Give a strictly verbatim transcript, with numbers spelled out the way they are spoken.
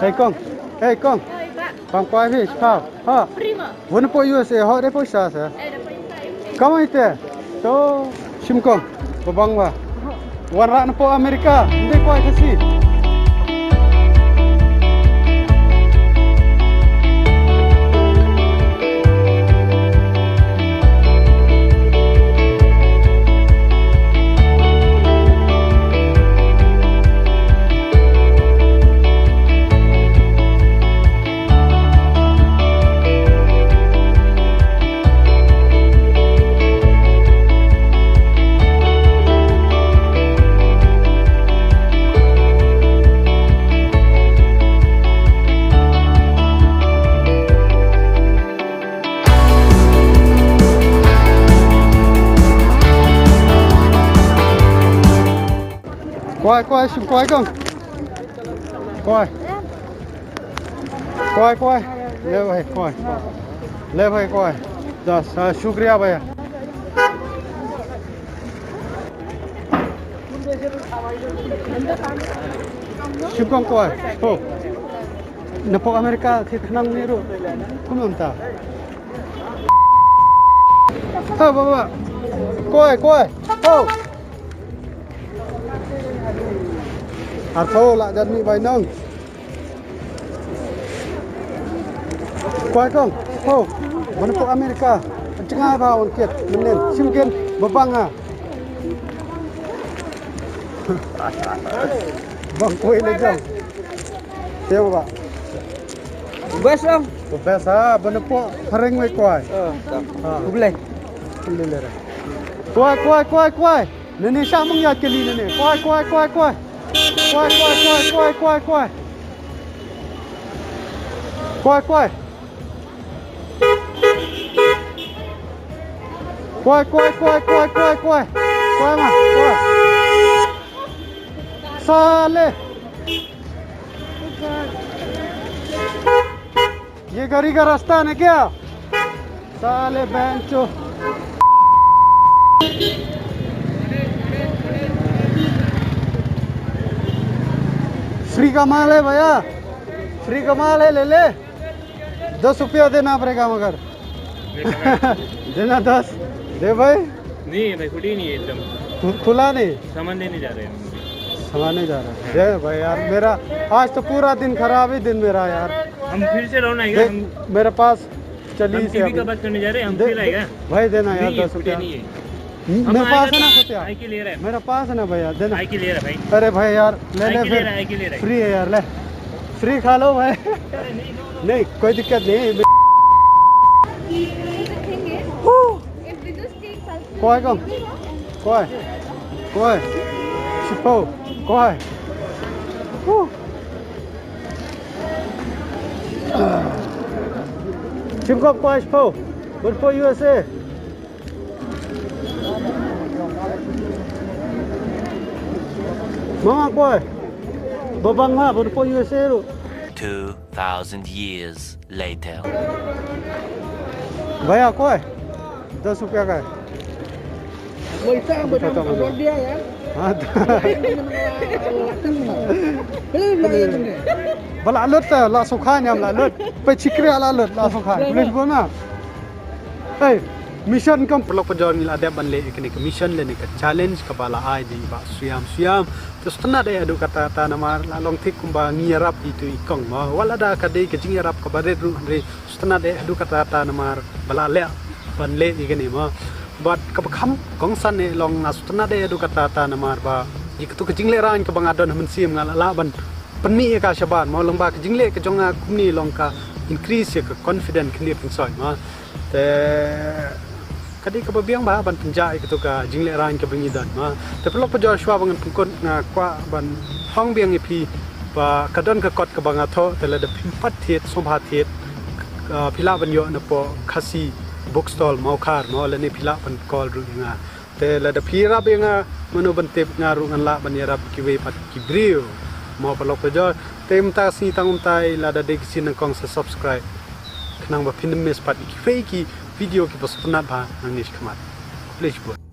Hey kong, hey kong. Pang kwai phi, pha, ha. Prima. Wan po U S A, ho de po sa sa. Eh, da po U S A. Kamai te. To, shim kong, ba bang ba. Wanrah na po America, ym dei kwai Khasi. Kwai, kwai, shim kwai kong. Kwai. Kwai, kwai. Le bhai, kwai. Le bhai, kwai. Bas, ah, shukriya bhaiya. Shim kong kwai. Ho. Na po America, thit khnang ni ruh. Kumno mynta? Ha, baba. Kwai, kwai. Ho. Arphew lah jan mih bai nong. Kwai kong. Ho. Ban po America. Jngai ba wan kit. Mynnin. Shim kin. Ba bang ha. Bang kwai le jong. Te ba. Best lang. Best ha, ban po phareng wei kwai. Ah. Khublei. Khublei le re. Kwai, kwai, kwai, kwai. Nene sha mung ya keli nene. Kwai, kwai, kwai, kwai. Kwai, kwai, kwai, kwai, kwai, kwai. Kwai, kwai. Kwai, kwai, kwai, kwai, kwai, kwai. Kwai ma, kwai. Sale. ये गाड़ी का रास्ता है क्या? साले बहन चो। फ्री का माल है भैया, फ्री का माल है, ले ले। दस रुपया देना पड़ेगा मगर। देना दस। दे भाई। नहीं भाई, खुली नहीं है एकदम। खु-, खुला नहीं। सामान लेने जा रहे हैं हम। सामान नहीं जा रहा। दे भाई यार, मेरा आज तो पूरा दिन खराब ही दिन मेरा यार। हम फिर से रवाना है, देख, हम मेरे पास चली हम से टीवी का अभी। बात करने जा रहे हैं, हम दे, फिर आएगा। भाई देना यार, नहीं है, दस रुपया। नहीं है। म-, हम मेरे पास आएगा है ना तो रुपया। आए के ले रहा है। मेरे पास है ना भैया, देना। आए के ले रहा है भाई। अरे भाई यार, ले आए ले के ले फिर। रहा है, आए के ले रहा है। फ्री है यार, ले। फ्री खा लो भाई। अरे नहीं, लो, लो। नहीं, कोई दिक्कत नहीं। Hoo! If we just take Kwai kong. Kwai. Kwai. Shiphew. Kwai. Woo. Shim kong kwai shiphew. Ban po U S A. Mama kwai. Ba bang ha, ban po U S A ruh. Two thousand years later. भैया, कोई? दस रुपया का है। वैसा हम बता, बता, बता। बोल दिया यार। हाँ, तो पहले भी बोला तुमने। Ba la lut ta, la sukha nyam la lut. Pe chikri la lut, la sukha. Please बोल ना। Hey, mission kam. Paralok pajor, ngi la dep ban leh ïa kane ka mission lane ka challenge kaba la ai da i Bah Swiam Swiam. Te sngewtynnat eh haduh katta katta namar la long thik kumba ngi ïarap ïa itu i kong mo. Wat lada ka dei ka jingïarap kaba rit ruh hynrei sngewtynnat eh haduh katta katta namar ba la leh ban leh ïa kane mo. Bad kaba kham kongsan eh long nga sngewtynnat eh haduh katta katta namar ba ïa katu ka jinglehrain kaba nga don ha mynsiem nga la lah ban pynmih ïa ka shabar mo, long ba ka jingleh ka jong nga kumne long ka increase ïa ka confident khyndiat khynsoit mo. Te ka dei kaba biang ba ban pynjah ïa katu ka jinglehrain kaba ngi don mo. Te paralok pajor, shuwa ba ngan pynkut nga kwah ban ong biang ïa phi ba ka don ka kot kaba nga thoh, te lada phim pat thied, sngewbha thied, ah, phi lah ban ïoh napoh Khasi bookstall Mawkhar mo, lane phi lah ban call ruh ïa nga. Te lada phi ïarap ïa nga, mano ban tip, nga ruh ngan lah ban ïarap kiwei pat ki briew. Mo paralok pajor, te mynta ka sngi tang kumtai, lada dei ki sien nyngkong sa subscribe. Khnang ba phin ym miss pat ïa kiwei ki video kiba sngewtynnat bha nangne shakhmat. Khublei shibun.